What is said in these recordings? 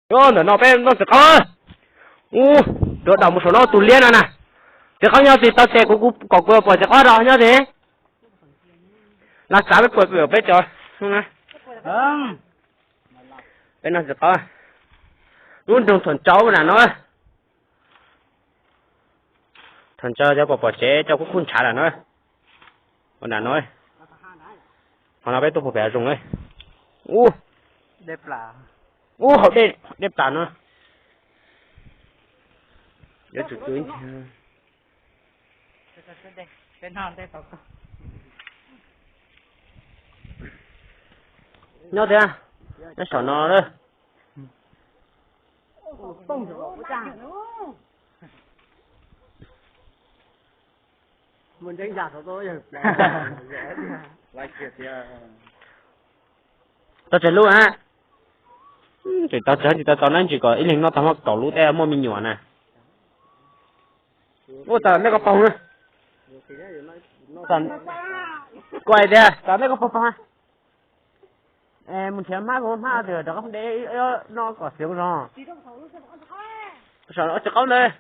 Ntawm no peb noj txiv qaub. Ub, rov dam mus saum no tus liab no na. Txiv qaub nyob twg tau tes kuv, kuv kom kuv pom txiv qaub rau nyob twg. Los xav peb puas pom peb cov. Peb noj txiv qaub. Lub nroog Thom Tsau na no. Thom Tsau cov pom pom tsev cov kuj khuj ntshav na no. Ua na no. Qhov no peb tuaj puag pem hav zoov. Ub, ub, hauv dej, dej plas no. Yuav tsum tu. Nyob tiag, nyob saum no lawm. Tau tsawg lub a? Tseem tau tsawg tsis tau tau na, ntsis kom ib leeg noj tau muaj kaum lub tej muaj me nyuam na. Ua tas nej koj paug na. Kuv hais tias tas nej koj paug paug. Mus nrhiav hmab, hmab twg rov qab de noj kom xeev zog. Txiv qaub ntawd.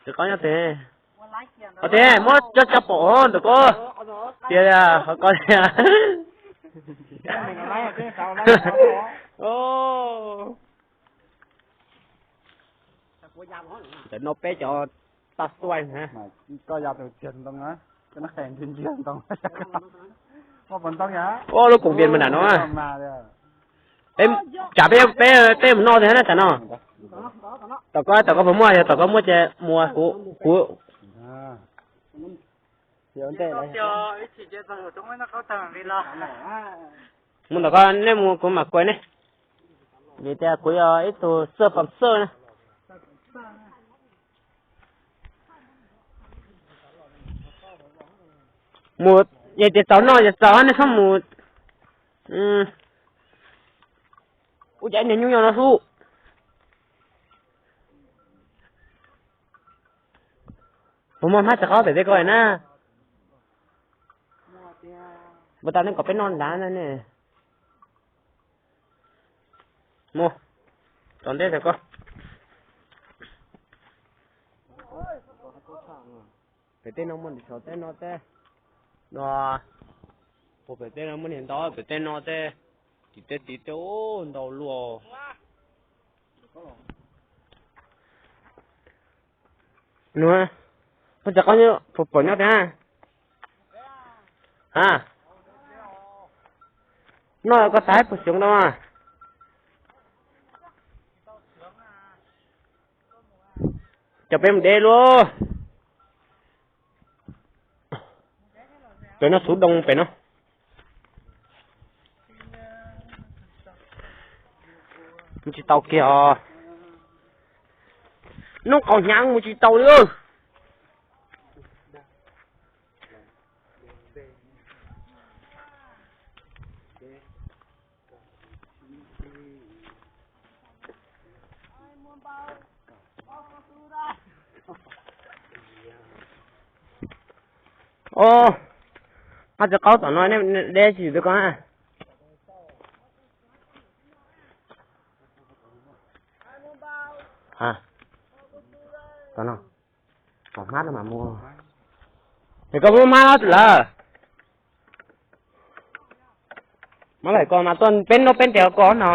Txiv qaub nyob twg? Ov, tias muab cov cov pom ntawm ko. Tias qhov ko tias. Ntawm no peb cov tag xuaij na. Koj ya tus txiag ntoo na, koj no qes ntsia ntsia ntoo. Ua lub koom vias mas nram no. Tsam peb, peb, peb mus noj tiag na tsam no. Tom ko, tom ko puas muaj, yog tom ko muaj ces mus kuv, kuv. Mus tom ko nej mus kuv mam kuaj nej. Vim tias kuv yog ib tug xawj pam xawj na. Mus, yog tias txaus noj yog txaus nej txhob mus. Ua cas niag nyuj nyob no xwb. Puas muaj hmab txiv qaub pem tej ko na? Puas tas nej kom peb noj nrad na ne? Mus, txaus nteb tag ko. Pem tej no muaj ntau, tej no tej no, puag pem tej no muaj niag ntau, pem tej no tej, tim tej tim tej ntau luaj. Nua, koj cov qaub nyob puas pom nyob tiag? Ha, noj koj tas puas xyoob tau mas. Cov peb mus deb luaj. Pem no xub doo pem no. Mus tsis tau kiag os. Noob qaus hnyav mus tsis tau li. Os, hmab txiv qaub tom no deb tsis twg ko na. Tom no, tom hmab no mas muaj. Es koj muab hmab lawm. Hmab lawm ko mas tuaj peb noj peb nreg ko no.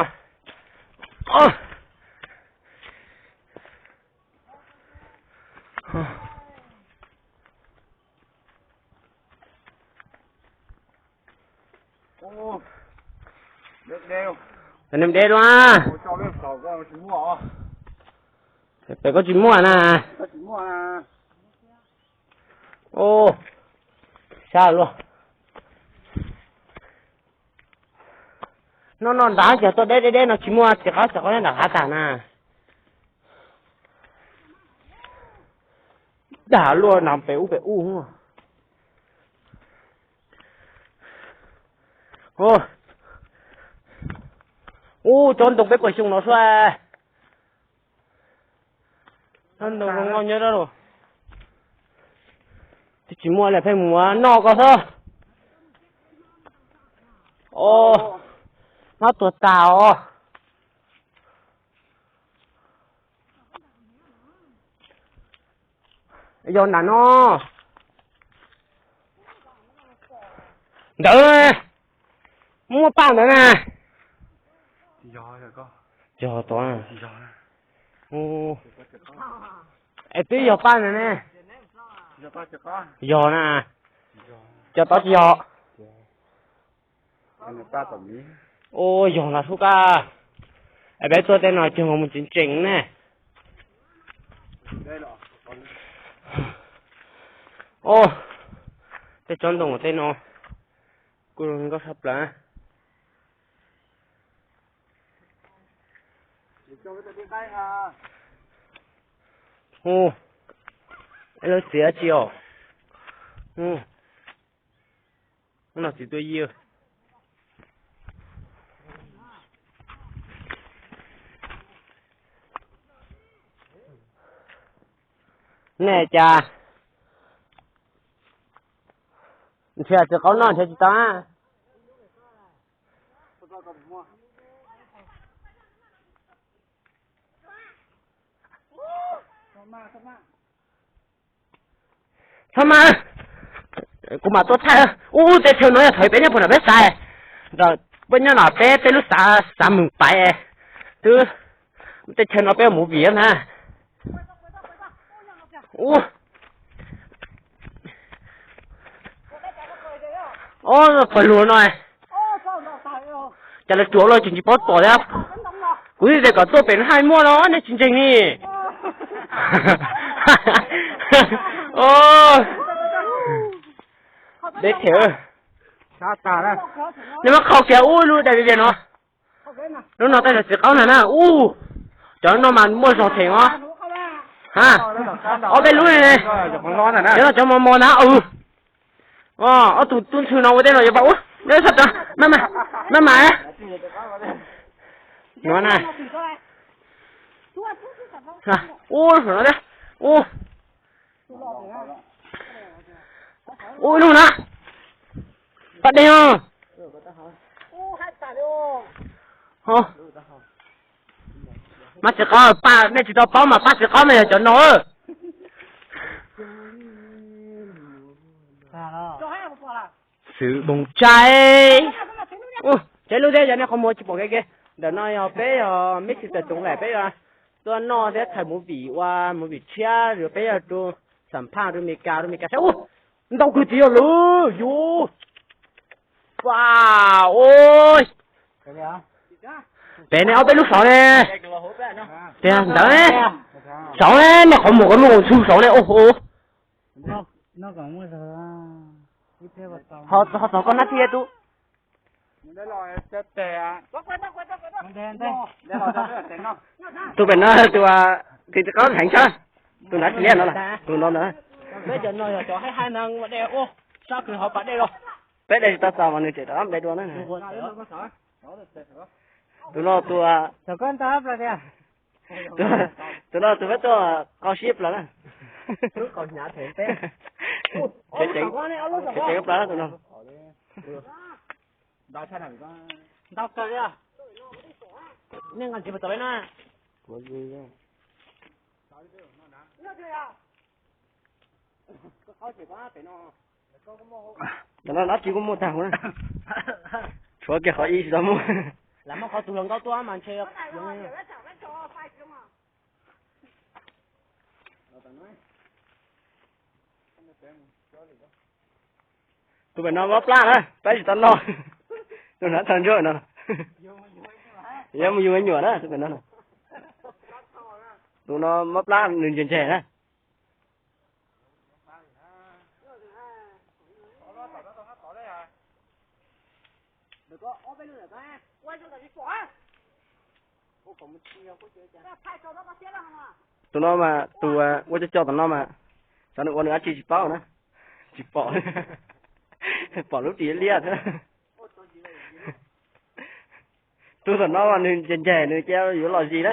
Nws deb luaj. Pem koj tsis muaj na. Sab luaj. No no nrad ces tuaj deb deb deb no tsis muaj txiv qaub txiv qaub nyob nram hav tag na. Dag luaj nrad pem ub pem ub. Ub, tsob ntoo peb puas xyoo no sua. Tsob ntoo zoo nkauj nyob rau. Twb tsis muaj li pheej mus noj ko xwb. Os, Hlob tuag tas os. Yog nram no. Ntawd, muaj paj ntawd na. Yog tod. Es twb yog paj ntawd ne. Yog na. Cov tod tsis yog. Ua yog los sub kab. Es peb tuaj tej no cog mus tseem tseem ne. Ua, tej tsob ntoo tej no kuj zoo nkauj sab plaws. Hu, lub txiv dab tsi os? Hu, no txiv tuaj yig. Nej cas nrhiav txiv qaub noj nrhiav tsis tau. Txhob mas, kuv mam tuaj thaij. Ub, tej chaw no yog thaum peb nyob puag nram peb xav, ntawm peb nyob no peb tej lub xav xav mus pais, twb tej chaw no peb mus vim na. Ub, ob pawg lug no, cas lawv tsuav los tseem tsis paub tom thiab. Kuv twb tias kom tuaj pem no hais muaj los nej tsis ntseeg li. Deb them. Nej muab qhau kiag ub lub dais vias no. Lub no tej zaum txiv qaub ntag na. Ub, cov no mas muaj zog them os. Ha, ob peb lub ne. Cov no cov mos mos ntag. Ob tug tub ntxhw no ua tej no yuav pab ub, maj mam, maj mam. No na. Ub, no thiab. Ub, ub, ib lub na. Paj dej os. Pab txiv qaub, pab nej tsis tau paub mas pab txiv qaub mas yog cov no. Xwm Moos Tsaib. Ub, tseb lub thiab, yog nej qhov muag tsis pom kev ke. Ntawm no yog peb yog meb tsis tawm toov lawm peb yog tuaj noj thiab thaij movie ua movie tshiab, peb yog rau xam phaj rau Meskas, rau Meskas saib. Ub, ntau kawg tiag lawm yus. Ua, ua, pem ne ob peb lub saud ne. Tiag ntawd ne. Saud ne, nej qhov muag ko muaj ntxhw saud ne, ua, ua. Ho txog koj nab thiab tub. Tus pem no tus tiv txiv qaub heev tshaj. Tus nrad tsis liab no, tus no ntag. Peb cov no yog cov haib haib neeg ua dej ua sab kws hauv pas dej los. Peb de tsis tau txaus mas nws tseem rov qab npe dua na. Tus no tus, tus no tus peb tuaj qau siab plaws na. Tseem plaws na tus no. Ntau kawg li. Nej nqa ntxiv puas tau peb na? Cov no dab tsi kuj muaj tag huv na. Tshuav kiag qhov ib tsis tau muaj. Lam muab qhov tus hluas nkauj tuaj mas ntshe. Tus pem no mob plab na, peb tsis tau noj. Tus no tag ntsuab no. Yuav mus yug me nyuam na tus pem no. Tus no mob plab nws ntseg ntseg na. Tus no mas tus ua cov cov tom no mas, xyov nws ua nws dab tsi tsis paub na. Tsis pom, pom lub ris liab thiab. Tus tom no mas nws ncaig ncaig nws cia yuav los zis na.